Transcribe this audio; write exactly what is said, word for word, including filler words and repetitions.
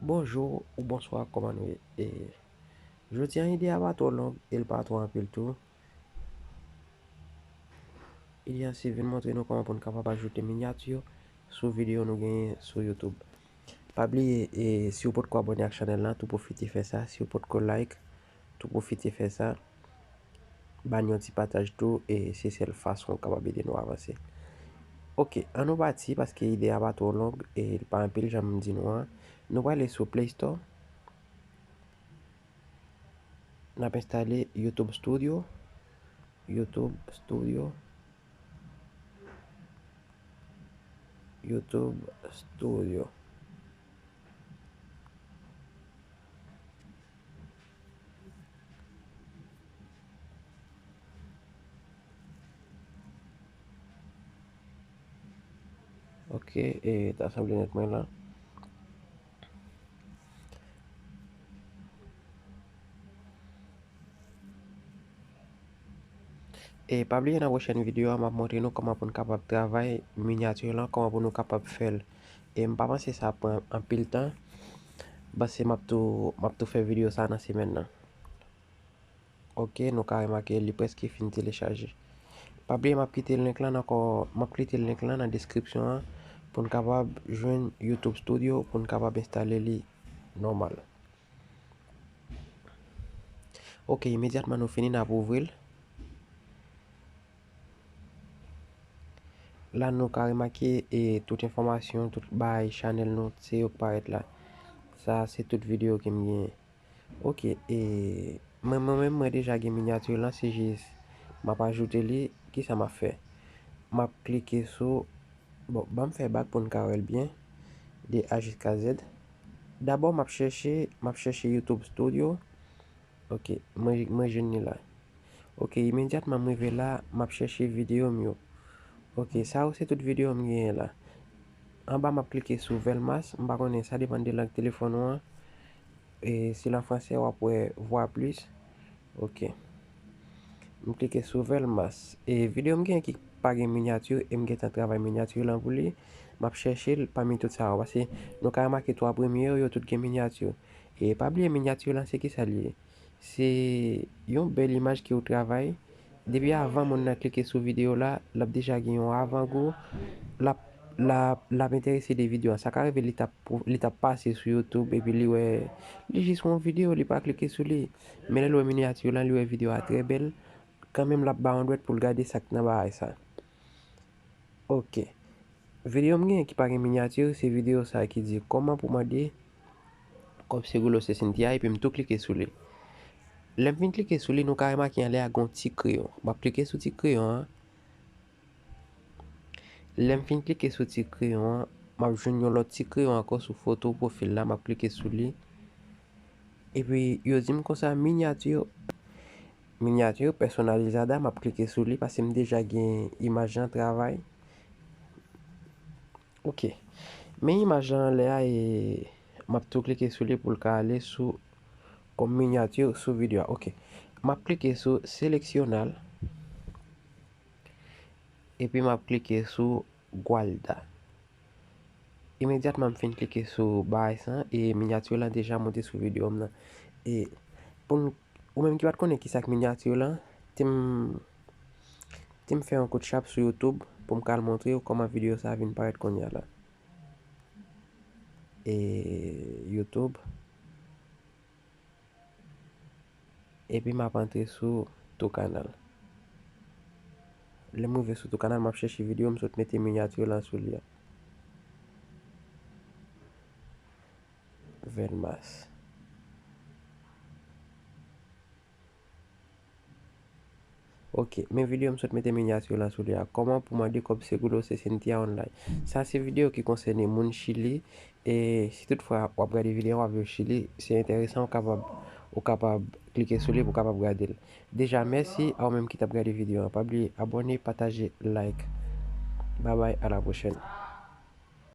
Bonjou ou bonswa, kòman nou ye? E, jodi a ide a pa twò long e l pa twò anpil tou. Ide a se vin montre nou kòman pou n kapab ajoute minyati sou videyo nou genyen sou YouTube. Pa bliye, e, si w potko abòne ak chanèl la, tou pwofite fè sa. Si w potko like, tou pwofite fè sa. Ba n yon ti pataj tou, e se sèl fason w kapab ede nou avanse. Oke, ann nou pati, paske ide a pa twò long, e l pa anpil, jan m di nou an. Nou prale sou Play Store. N ap enstale YouTube Studio. YouTube Studio. YouTube Studio. Oke, e ta sanble nèt mwen la. E pa bliye nan pwochèn videyo a, m ap montre nou kòman pou n kapab travay minyati lan, kòman pou nou kapab fè l. E m pa panse sa ap pran anpil tan, paske m ap tou, m ap tou fè videyo sa nan semèn nan. Oke, nou ka remake li prèske fin telechaje. Pa bliye, m ap kite link lan nan kò, m ap kite link lan nan deskripsyon an pou n kapab jwenn YouTube Studio, pou n kapab enstale li nòmal. Oke, imedyatman nou fini, n ap ouvri l. La, nou ka remake, e, tout enfòmasyon, tout bagay chanèl nou, se yo k parèt la. Sa, se tout videyo ke m genyen. Oke, e, mwen, mwen menm, mwen deja gen minyati lan, se jis m ap ajoute li. Kisa m ap fè? M ap klike sou, bon, ban m fè bak pou n ka wè l byen, de A jiska Z. Dabò, m ap chèche, m ap chèche YouTube Studio. Oke, mwen, mwen jwenn li la. Oke, imedyatman m rive la, m ap chèche videyo m yo. Oke, sa yo se tout videyo m genyen la. Anba, m ap klike sou Velmas, m pa konnen, sa depann de lang telefòn ou an. E si l an fransè, w ap wè voir plus. Oke. M klike sou Velmas. E videyo m genyen ki pa gen minyati, e m gentan travay minyati lan pou li. M ap chèche l pami tout sa yo, paske nou ka remake twa premye yo, yo tout gen minyati. E pa bliye, minyati lan se kisa l ye? Se yon bèl imaj ke w travay. Depi avan moun nan klike sou videyo la, l ap deja gen yon avangou. L ap, l ap, l ap enterese de videyo a. Sa ka rive li t ap, li t ap pase sou YouTube epi li wè, li jis wè yon videyo, li pa klike sou li. Men lè l wè minyati lan, li wè videyo a trè bèl. Kanmenm, l ap ba yon dwèt pou l gade sa k nan bagay sa. Oke. Videyo m genyen ki pa gen minyati, se videyo sa ki di kòman pou mande kòb Seguros de Cynthia, epi m tou klike sou li. Lè m fin klike sou li, nou ka remake anlè a gen yon ti kreyon. M ap klike sou ti kreyon an. Lè m fin klike sou ti kreyon an, m ap jwenn yon lòt ti kreyon ankò sou foto pwofil la, m ap klike sou li. Epi, yo di m konsa, minyati, minyati pèsonalizada, m ap klike sou li, paske m deja gen imaj lan travay. Oke. Men imaj lan anlè a, e m ap tou klike sou li pou l ka ale sou, kòm minyati sou videyo a. Oke. M ap klike sou seleksyonal. Epi m ap klike sou Guarda. Imedyatman m fin klike sou bagay sa, e minyati lan deja monte sou videyo m nan. E pou n, ou menm ki pa t konnen kisa k minyati lan, te m, te m fè yon kout chap sou YouTube pou m ka al montre w kòman videyo sa vin parèt kounye a la. E YouTube. Epi m ap antre sou tou kanal. Lè m rive sou tou kanal, m ap chèche videyo m sot mete minyati lan sou li a. Velmas. Oke, men videyo m sot mete minyati lan sou li a. Kòman pou mande kòb Seguros de Cynthia online? Sa se videyo ki konsène moun Chili. E si toutfwa w ap gade videyo a, w ap viv Chili, se enteresan, ou kapab, ou kapab klike sou li pou w kapab gade l. Deja, mèsi a ou menm ki t ap gade videyo a. Pa bliye abòne, pataje, like. Babay, a la pwochèn.